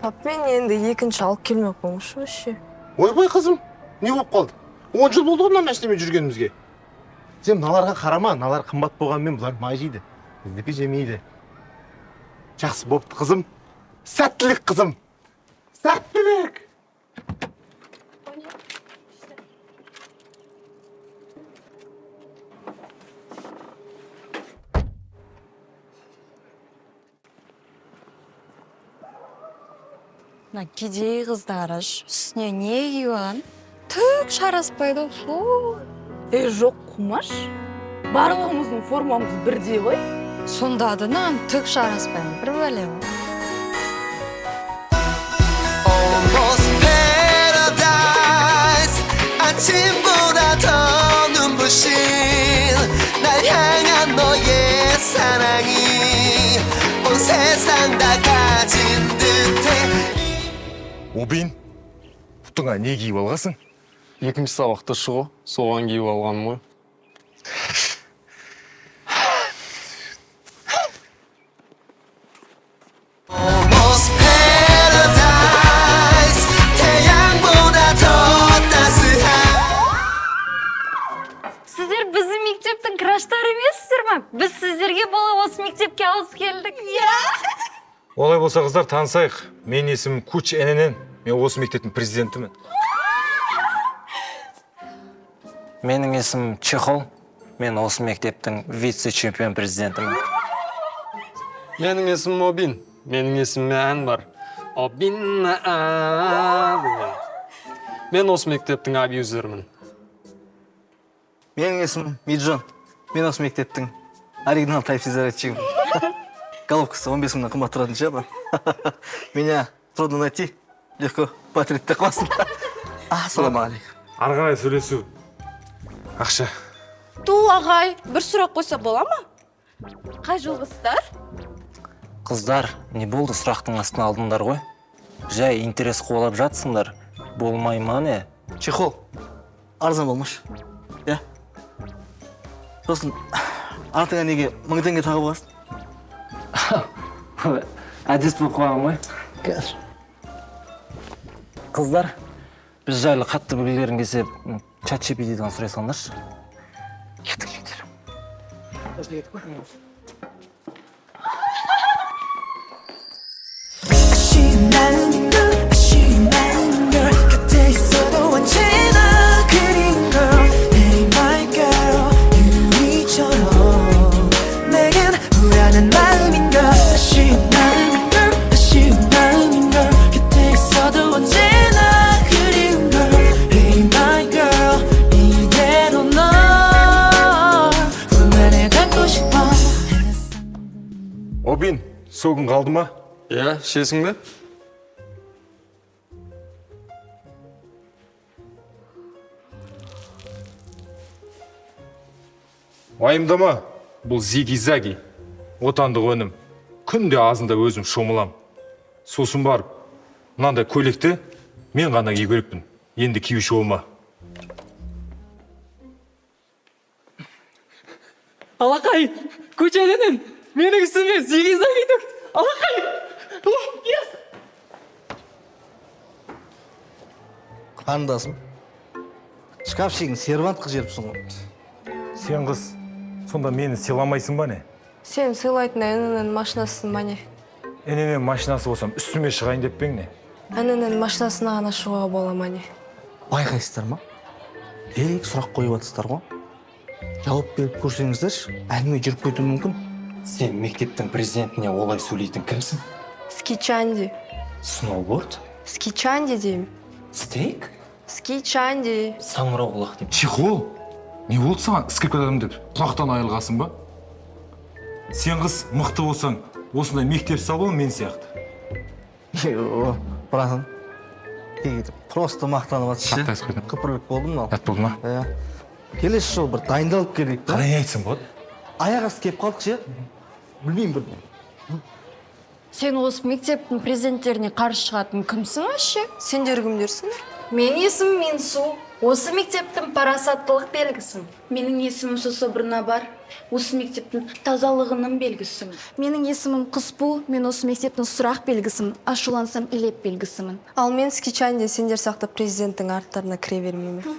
Пап, мен енді екінші алып келмей ақ қойыңызшы вообще. Ойбай, қызым, не болып қалды? 10 жыл болды ғой мына машинамен жүргенімізге. Сен мыналарға қарама, мыналар қымбат болғанымен, бұлар май жейді, біздікі жемейді. Жақсы бопты, қызым. Сәттілік, қызым, сәттілік! Мына кедей қызды қарашы, үстіне не киіп алған, түк жараспайды ғой, фу. Ей, жоқ, қумаш, барлығымыздың формамыз бірдей ғой. Сонда да мынаған түк жараспайды, бір бәле ғой. Almost paradise. 아침보다 더 눈부신 날 향한 너의 사랑이 온 세상 다 가진 듯해. Обин, бұтыңа не киіп алғансың? Екінші сабақта шығу, соған киіп алғаным ғой. Almost paradise. 태양보다 더 따스한 Сіздер біздің мектептің краштары емессіздер ма? Біз сіздерге бола осы мектепке ауысып келдік, иә. Олай болса, қыздар, танысайық. Менің есімім Куч ННН. Мен осы мектептің президентімін. Менің есімім Чехол. Мен осы мектептің вице-чемпион президентімін. Менің есімім Обин. Менің есіміме ән бар. Обин а деген. Мен осы мектептің абьюзерімін. Менің есімім Миджон. Мен осы мектептің оригинал Type-C зарядчигім. Головкасы 15 мыңнан қымбат тұратын шығар. Меня трудно найти, легко потерять деп қаласың. Ассалаумағалейкум. Ары қарай сөйлесу ақша. Ту, ағай, бір сұрақ қойса бола ма? Қай жылғысыздар? Қыздар, не болды, сұрақтың астына алдыңдар ғой. Жай интерес қуалап жатсыңдар. Болмай ма, не? Чехол арзан болмашы, иә. Сосын артыңа неге 1000 теңге тағып аласың? Әдет болып қалған ғой. Қазір. Қыздар, біз жайлы қатты білгілерің келсе, чат GPT-ден сұрай салыңдаршы. Кеттік, жігіттер. 아쉬운 마음인 걸, 아쉬운 마음인 걸. 곁에 있어도 언제나 그리운 걸. Hey my girl, 유리처럼 내겐 불안한 마음인 걸. 아쉬운 마음인 걸, 아쉬운 마음인 걸. 곁에 있어도 언제나 그리운 걸. Hey my girl, 이대로 널 품 안에 담고 싶어. Обин, согың қалды ма? Иә, ішесің бе? Уайымдама, бұл зиги заги отандық өнім. Күнде азында өзім шомылам. Сосын барып мынандай көйлекті мен ғана кию керекпін. Енді киюші болма. Алақай, көшеденен менің үстіме зигизаги төкті. Алақай! Yes! Қарындасым, шкафчигін сервант қылып жіберіпсің ғой. Сен, қыз, сонда мені сыйламайсың ба, не? Сен сыйлайтын ННН машинасың ба, не? ННН машинасы болсам, үстіме шығайын деп пе ең, не? ННН машинасына ғана шығуға бола ма, не? Байқайсыздар ма, тек сұрақ қойып жатырсыздар ғой. Жауап беріп көрсеңіздерші, әңгіме жүріп кетуі мүмкін. Сен мектептің президентіне олай сөйлейтін кімсің? Скичанди. Сноуборд? Скичанди деймін. Стейк? Скичанди. Саңырауқұлақ деп. Чехол, не болды саған? Скрипкадамын деп құлақтан айырылғансың ба? Сен, қыз, мықты болсаң, осындай мектеп салу мен сияқты. Йо, братан, тек просто мақтанып жатсың ше. Қатты айтып қойдым. Қыпырлық болды мынау. Ұят болды ма? Иә, келесі жолы бір дайындалып келейік та. Қалай, не айтсам болады? Аяқ асты келіп қалдық ше, білмеймін бір. Сен осы мектептің президенттеріне қарсы шығатын кімсің вообще? Сендер кімдерсіңдер? Менің есімім Минсу. Осы мектептің парасаттылық белгісімін. Менің есімім Сособрына бар. Осы мектептің тазалығының белгісімін. Менің есімім Құспу, мен осы мектептің сұрақ белгісімін, ашулансам илеп белгісімін. Ал мен Скичанди, сендер сияқты президенттің арттарына кіре бермеймін.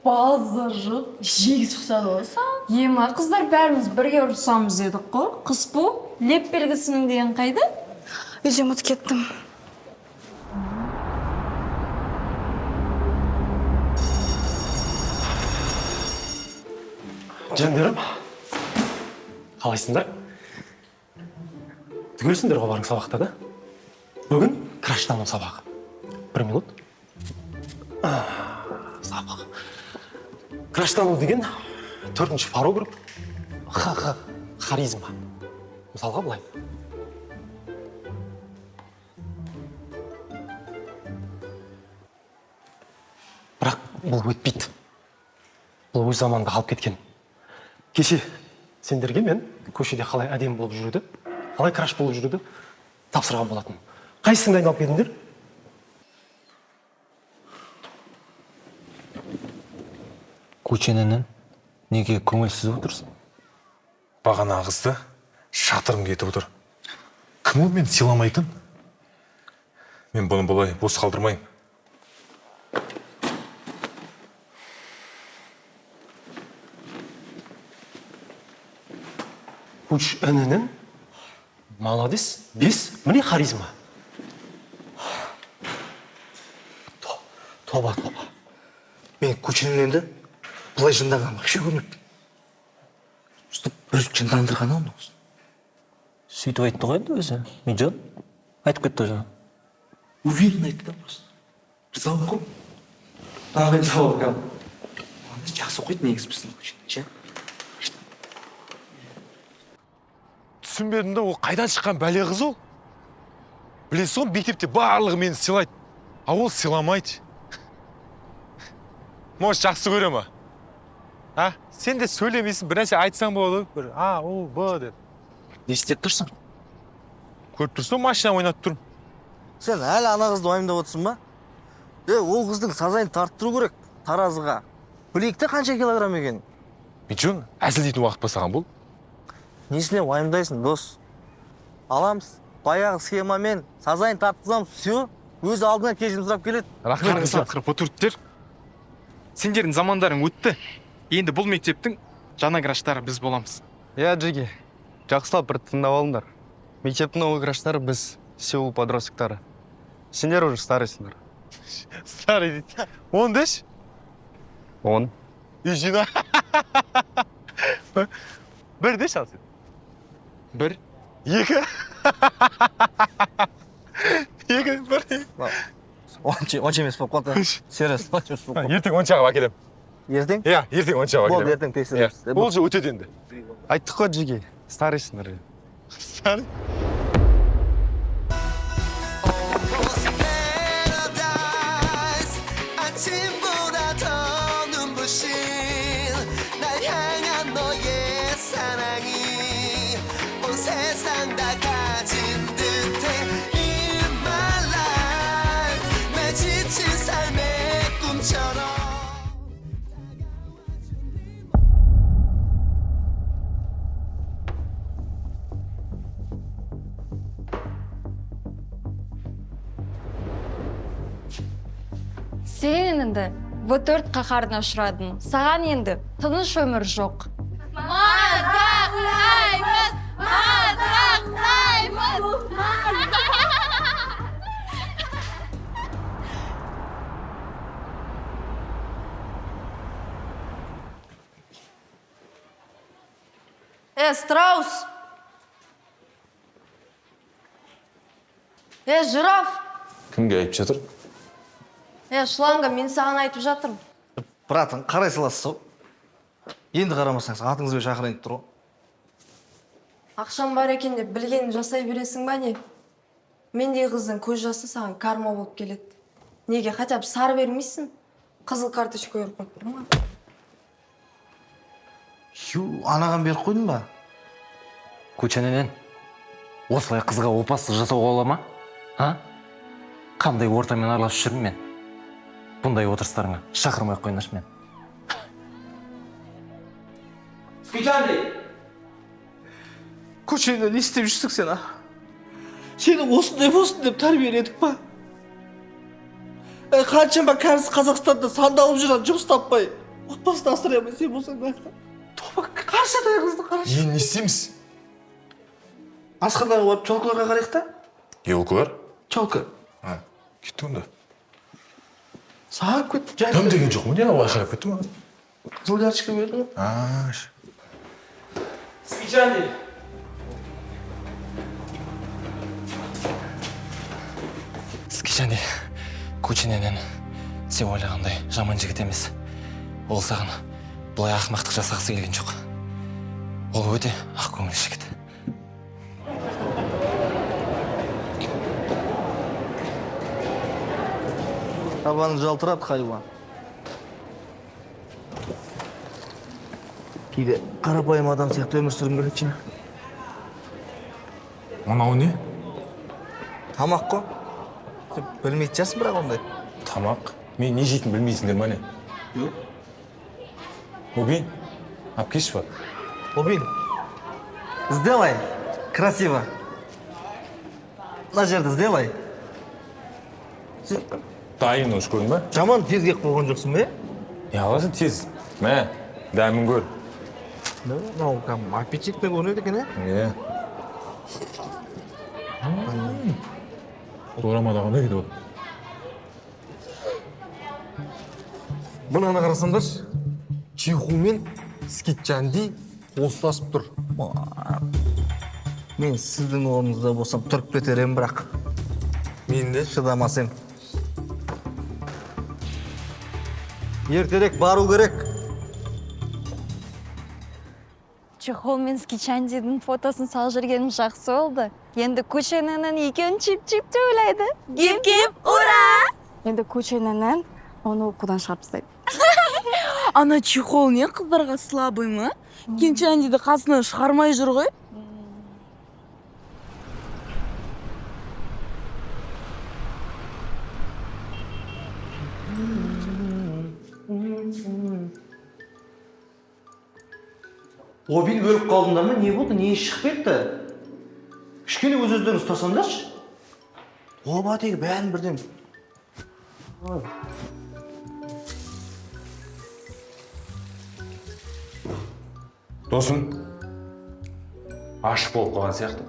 Базар жоқ. Жегізіп ұстады ғой саған. Ема, қыздар, бәріміз бірге ұрысамыз дедік қой. Құспу, леп белгісінің деген қайда? Үйде ұмытып кеттім. Жандарым, қалайсыңдар? Түгелсіңдер ғой барың сабақта да? Бүгін краштану сабағы. Бір минут. Сабақ. Краштану деген төртінші фарограф х харизма. Мысалға былай. Бірақ бұл өтпейді. Бұл өз заманында қалып кеткен. Кеше сендерге мен көшеде қалай әдемі болып жүруді, қалай краш болып жүруді тапсырған болатын. Қайсысын дайындалып келдіңдер? Көченінің неге көңілсіз отырсың? Бағана қызды шатырым кетіп отыр. Кім ол мені сыйламайтын? Мен бұны бұлай бос қалдырмаймын. Үш інінің молодец, бес, міне харизма. Тоба, тоба. Мен көшенің былай жынданған вообще көрмеппін. Сөйтіп бір жындандырған ау мынау. Сөйтіп айтты ғой енді өзі. Меджан айтып кетті жаңа. Уверенно айтты да просто. Риза болып қой. Маған риза болып қалдым. Жақсы оқиды негізі біздің көшенің, ше? Түсінбедім да, ол қайдан шыққан бәле қыз ол? Білесің ғой, мектепте барлығы мені сыйлайды, а ол сыйламайды. Может, жақсы көре ма? А? Сен де сөйлемейсің, бір нәрсе айтсаң болады, бір А, У, Б деп. Не істеп тұрсың? Көріп тұрсың, машина ойнатып тұрмын. Сен әлі ана қызды уайымдап отырсың ба? Ол қыздың сазайын тарттыру керек таразыға. Білейік те қанша килограмм екенін. Мичун, әзілдейтін уақыт па саған бұл? Несіне уайымдайсың, дос? Аламыз, баяғы схемамен сазайын тартқызамыз, все, өз алдына кешірім сұрап келеді. Рахмет, Қарғыс атқыр потурттер. Сендердің замандарың өтті. Енді бұл мектептің жаңа краштары біз боламыз. Иә, Джеки, жақсылап бір тыңдап алыңдар. Мектептің новый краштары біз, Сеул подростктары. Сендер уже старыйсыңдар. Старый дейді. Он деші? Он. Үй жина. Бір деші ал сен. Бір. Екі. Екі, бір. Онша емес болып қалды. Серьезно, онша емес болып қалды. Ертең оншаға әкелемін. Ертең? Иә, ертең оншаға әкелемін. Болды, ертең тексереміз. Ол же өтеді енді. Айттық қой, Джеки, старыйсыңдар. Старый. 아침보다 더 눈부신 날 향한 너의 사랑이 온 세상 다 가진 듯해. In my life 내 지친 삶의 꿈처럼. Сен енді В4 қаһарына ұшырадың. Саған енді тыныш өмір жоқ. Мазақтаймыз! Мазақтаймыз! Страус! Жираф! Кімге айтып жатыр? Шланга, мен саған айтып жатырмын. Братан, қарай саласыз ау. Енді қарамасаңыз, атыңызбен шақырайын деп тұр ғой. Ақшам бар екен деп білгенін жасай бересің ба не? Мендей қыздың көз жасы саған карма болып келеді. Неге хотя бы сары бермейсің? Қызыл карточка беріп қойып тұрмын ғой. Ю, анаған беріп қойдың ба? Көчененен осылай қызға опасыздық жасауға бола ма? А? Қандай ортамен араласып жүрмін мен? Бұндай отырыстарыңа шақырмай ақ қойыңдаршы мен. Скичанди! Көшеде не істеп жүрсің сен, а? Сені осындай болсын деп тәрбиеледік па? Қаншама кәріс Қазақстанда сандалып жүрген, жұмыс таппай. Отбасын асырай алмай сен болсаң да. Тоба, қаршадай қызды қарашы. Енді не істейміз? Асханаға барып челкаларға қарайық та. Елкалар? Челка. А, кетті онда. Сағып кетті. Дым деген жоқ ма? Не, анау айқайлап кетті ма? Қызыл карточка бердің ғой. А, Скичанди! Скичанди, Кучиненен сен ойлағандай жаман жігіт емес. Ол саған бұлай ақымақтық жасағысы келген жоқ. Ол өте ақкөңіл жігіт. Табаны жалтырады хайуан. Кейде қарапайым адам сияқты өмір сүргім келеді ше. Мынау не? Тамақ қой. Сен білмейтін шығарсың бірақ ондай. Тамақ? Мен не жейтінін білмейсіңдер ма не? Жоқ. Обин, алып келші бар. Обин, сделай красиво. Мына жерді сделай. Сен Дайын уже, көрдің ба? жаман тез келіп қойған жоқсың ба? Не аласың тез? Мә, дәмін көр. Мынау кәдімгі аппетитный көрінеді екен, ә? Иә. Дорамада қандай кетіп отыр? Мынаны қарасаңдаршы. Чиху мен Скитчанди қосыласып тұр. Мен сіздің орныңызда болсам тұрып кетер едім бірақ. Мен де. Шыдамас едім. Ертерек бару керек. Чехол мен Скичандидің фотосын салып жүргенім жақсы болды. Енді Кучиненің екеуін чип-чип деп ойлайды. Гип-гип, ура! Енді Кучиненің оны оқудан шығарып тастайды. Ана чехол не қыздарға слабый ма? Кенчандиді қасынан шығармай жүр ғой. Обин, өліп қалдыңдар ма? Не болды? Не шығып кетті? Кішкене өз өздерін ұстасаңдаршы. Оба тегі бәрін бірден. Досым, ашық болып қалған сияқты.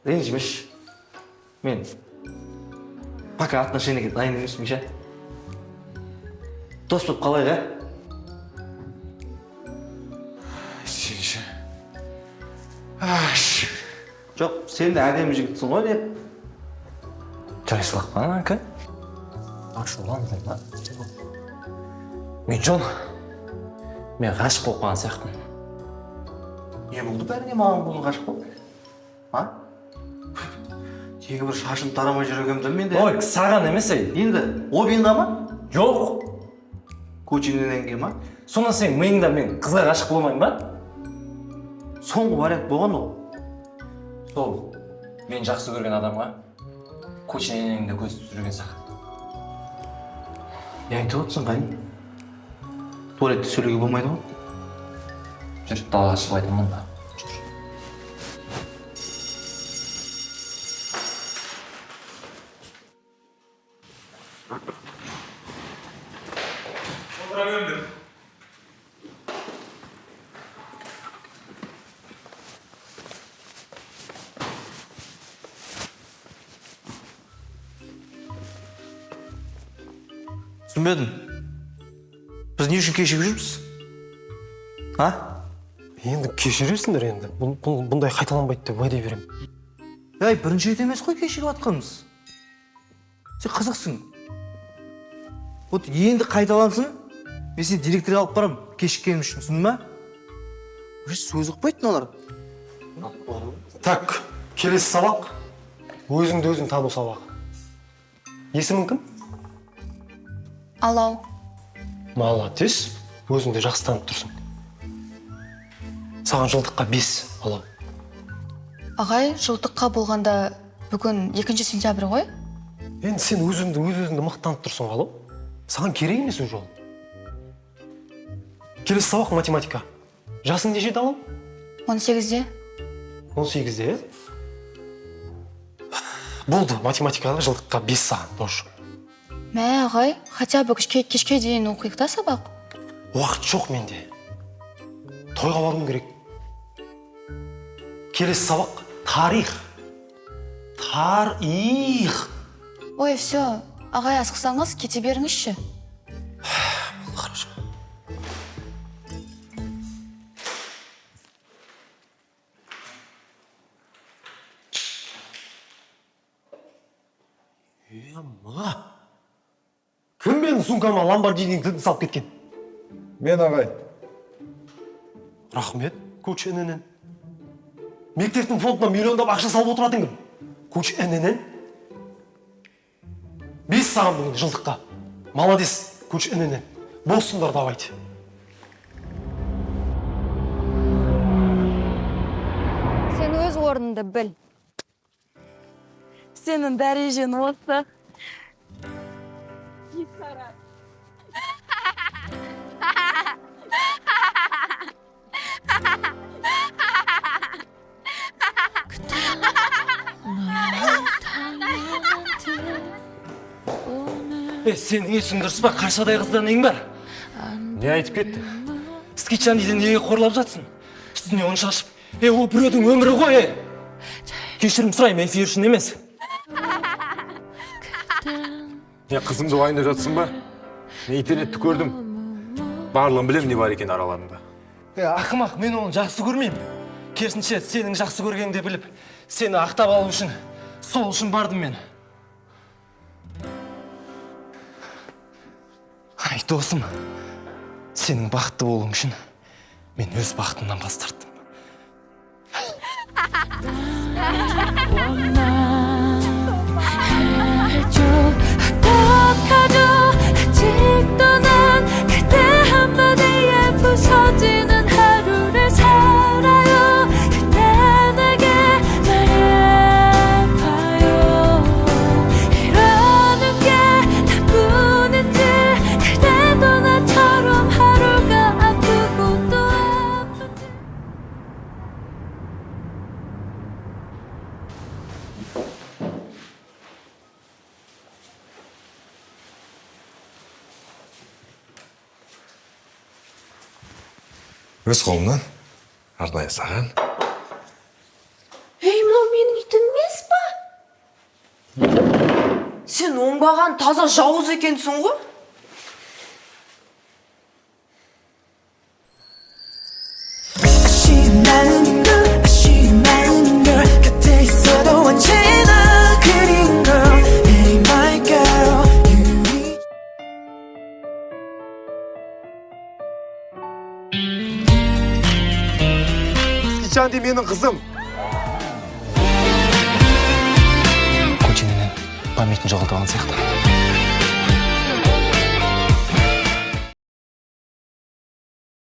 Ренжімеші. Мен пока отношениеге дайын емеспін ше. Дос болып қалайық, ә? Сен ше. Аш. Жоқ, сен де әдемі жігітсің ғой деп. Жайсылық па, әке? Ашуланбай ма? Мен, мен ғашық болып қалған сияқтымын. Не болды бәріне маған бұны ғашық болып? А? Тегі бір шашым тарамай жүр екенмін да мен де. Ой, саған емес ей. Енді Обинға ма? Жоқ. Кучинененге ма? Сонда сен миыңда мен қызға ғашық болмаймын ба? Соңғы вариант болған ол. Сол, мен жақсы көрген адамға Кучиненеңді көз түсірген сияқты. Не айтып отырсың, қайын? Туалетте сөйлеуге болмайды ғой. Жүр, далаға шығып айтамын да. Жүр. Отыра беріңдер. Түсінбедім. Біз не үшін кешігіп жүрміз? А? Енді кешірерсіңдер енді. Бұндай қайталанбайды деп уәде беремін. Ей, бірінші рет емес қой кешігіп жатқанымыз. Сен қызықсың. Вот енді қайталансын, мен сені директорға алып барамын кешіккенім үшін, түсіндің ба? Уже сөз ұқпайды мыналар. Так, келесі сабақ өзіңді өзің тану сабағы. Есімің кім? Алау. Молодец, өзіңді жақсы танып тұрсың. Саған жылдыққа 5, Алау. Ағай, жылдыққа болғанда бүгін 2 сентябрь ғой? Енді сен өзіңді өз-өзіңді мықты тұрсың ғой, саған керек емес ол жол. Келесі сабақ математика. Жасың нешеде, Алау? 18-де. 18-де, е? Болды, математикаға жылдыққа 5 саған тоже. Мә, ағай, хотя бы кешке дейін оқиық та сабақ. Уақыт жоқ менде. Тойға баруым керек. Келесі сабақ тарих. Тарих. Ой, все, ағай, асықсаңыз, кете беріңізші. Хорошо. Ема. Кім менің сумкама Ламборгинидің кілтін салып кеткен? Мен, ағай. Рахмет, коуч ННН. Мектептің фондына миллиондап ақша салып отыратын кім? Коуч ННН. 5 саған бүгін жылдыққа. Молодец, коуч ННН. Боссыңдар, давайте. Сен өз орныңды біл. Сенің дәрежең осы. Сенің есің дұрыс па? Қаршадай қыздан нең бар? Не айтып кетті? Скичандиді неге қорлап жатсың? Үстіне ұн шашып. Ол біреудің өмірі ғой, е! Кешірім сұраймын, эфир үшін емес. Не, қызымды уайымдап жатсың ба? Мен интернетті көрдім. Барлығын білем, не бар екен араларында. Ақымақ, мен оны жақсы көрмеймін. Керісінше, сенің жақсы көргеніңді біліп, сені ақтап алу үшін, сол үшін бардым мен. Ай, досым, сенің бақытты болуың үшін мен өз бақытымнан бас тарттым. Өз қолымнан арнайы саған. Ей, мынау менің итім емес па? Сен оңбаған таза жауыз екенсің ғой. 아쉬운 마음인 걸, 아쉬운 마음인 걸. 곁에 있어도 언제나 그리운 걸. Hey my girl, you need. Скичанди менің қызым. Көченінен памятін жоғалтып алған сияқты.